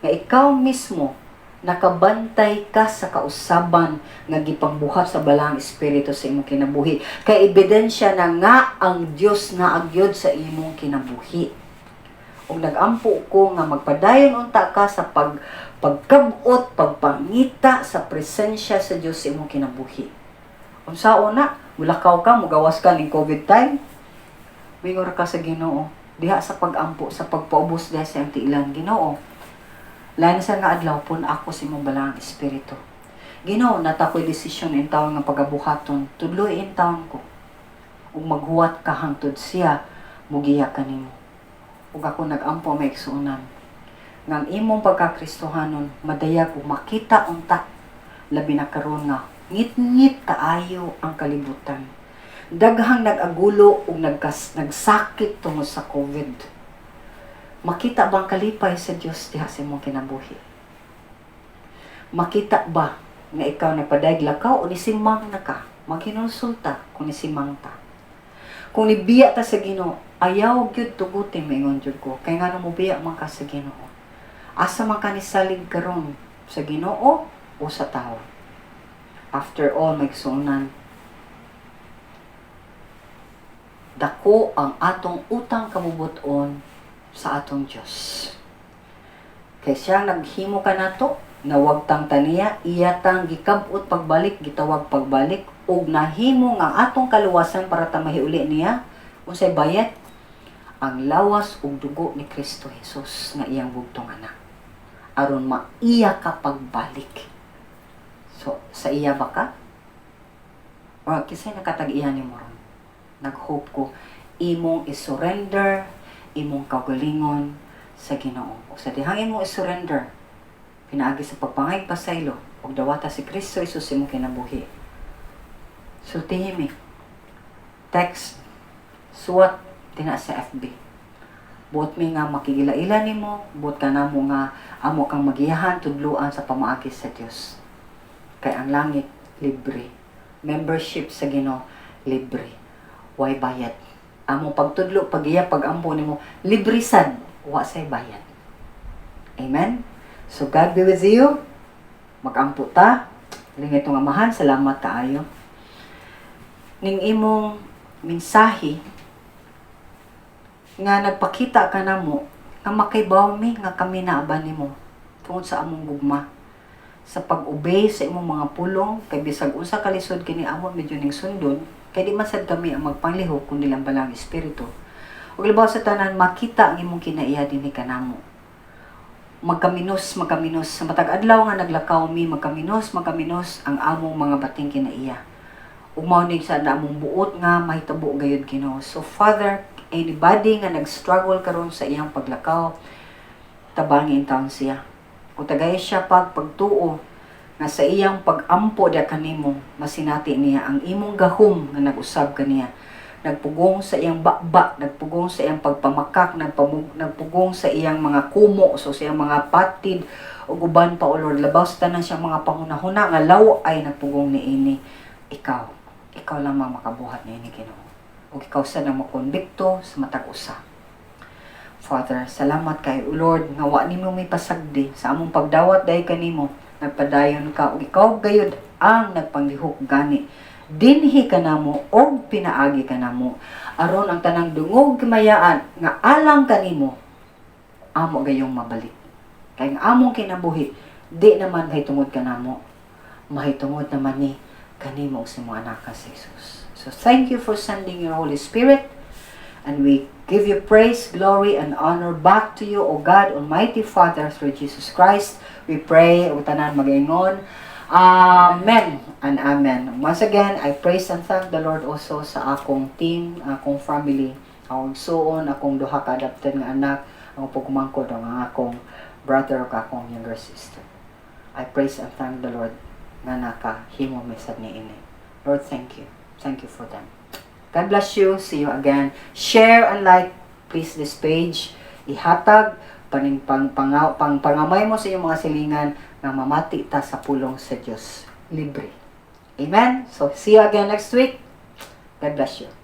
nga ikaw mismo nakabantay ka sa kausaban nga gipangbuhat sa Balaang Espiritu sa imong kinabuhi. Kay ebidensya na nga ang Dios naa gyud sa imong kinabuhi. Ug nagampo ko nga magpadayon unta ka sa pagkabot, pagpangita sa presensya sa Dios sa imong kinabuhi. Unsaon na, mulakaw ka, mugawas ka ning COVID time, mingon ra ka sa Ginoo diha sa pag-ampo, sa pagpaubos diha sa iyang tiilan, "Ginoo, lain sa nga adlaw, pun-a ko sa imong Balaang Espiritu. Ginoo, naa ko'y desisyon in taon nga pagabuhaton, tudloi in taon ko." Ug maghuwat ka hangtod siya mugiya kanimo. Ug ako nagampo, mga igsuonan, nga ang imong pagkakristohanon madayag ug makita unta, labi na karon nga ngit-ngit kaayo ang kalibutan. Daghang nag-agulo ug nagsakit tungod sa COVID. Makita ba ang kalipay sa Dios diha sa imong kinabuhi? Makita ba nga ikaw nagpadayag lakaw o nisimang na ka? Maghinulsulta kung nisimang ta. Kung nibiya ta sa Ginoo, ayaw gyud tuguti, maingon jud ko. Kay ngano mobiya man ka sa Ginoo? Asa man ka nisalig karon, sa Ginoo o sa tawo? After all, mga igsuonan, dako ang atong utang kabubuton sa atong Dios. Kay siya naghimo kanato, nawagtang taniya, iya tang gikab-ot pagbalik, gitawag pagbalik, ug nahimo nga atong kaluwasan para ta mahiuli niya. Unsay bayad? Ang lawas ug dugo ni Kristo Jesus nga iyang bugtong anak. Aron maiya ka pagbalik. So, sa iya ba ka? O kinsay nakatag-iya nimo ron? Nag-hope ko imong i-surrender imong kaugalingon sa Ginoo. Ug sa dihang imong i-surrender pinaagi sa pagpangayog pasaylo ug dawata si Kristo Jesus sa imong kinabuhi, sultihi mi. Text, suwat dinha sa FB. Buot mi nga makig-ila-ila nimo, buot ka namo nga amo kang magiyahan, tudluan sa pamaagi sa Dios. Kay ang langit libre. Membership sa Ginoo libre. Way bayad. Among pagtudlo, pagiya, pagampo nimo libre sad, wa say bayad. Amen. So God be with you. Magampo ta. Langitnong Amahan, salamat kaayo ning imong mensahe nga nagpakita ka namo nga makaibaw mi nga kami naa nimo tungod sa among gugma sa pag-obey sa imong mga pulong, kay bisag unsa kalisod kini, amo medyo ning sundon, kay di man sad kami ang magpanglihok kundi ang Balaang Espiritu. Ug labaw sa tanan, makita ang imong kinaiya dinhi kanamo. Magkaminos, magkaminos sa matag adlaw nga naglakaw mi, magkaminos, magkaminos ang among mga bating kinaiya. Ug mao ni sa among buot nga mahitabo gayud, Ginoo. So Father, Anybody nga nag-struggle karon sa iyang paglakaw, tabangi intawon siya. O tagay siya pagtuo nga sa iyang pag-ampo diya kanimo, masinati niya ang imong gahom nga nag-usab kaniya. Nagpugong sa iyang baba, nagpugong sa iyang pagpamakak, nagpugong sa iyang mga kumo, so sa iyang mga patid, ug uban pa, O Lord, labaw sa tanan siyang mga panghunahuna nga law ay nagpugong niini. Ikaw lamang makabuhat niini, Ginoo. Ug ikaw sad ang makonbikto sa matag usa. Father, salamat kay, O Lord, nga wa nimo may pasagdi sa among pagdawat dahil kanimo, nagpadayon ka ug ikaw gayud ang nagpanglihok gani dinhi kanamo og pinaagi kanamo aron ang tanang dungog kimayaan nga alang kanimo amo gayong mabalik. Kay ang among kinabuhi di naman mahitungod kanamo, mahitungod naman ni kanimo ug sa imong anak nga si Jesus. So thank you for sending your Holy Spirit, and we give you praise, glory, and honor back to you, O God, Almighty Father, through Jesus Christ. We pray, ug tanan magaingon, "Amen and Amen." Once again, I praise and thank the Lord also sa akong team, akong family, akong igsuon, akong duha ka adopted nga anak, ang pugmangkod ang akong brother ug akong younger sister. I praise and thank the Lord nga nakahimo mi sad niini. Lord, thank you. Thank you for them. God bless you. See you again. Share and like please this page. Ihatag paning pang pangamay mo sa iyong mga silingan nga mamati ta sa pulong sa Dios libre. Amen. So see you again next week. God bless you.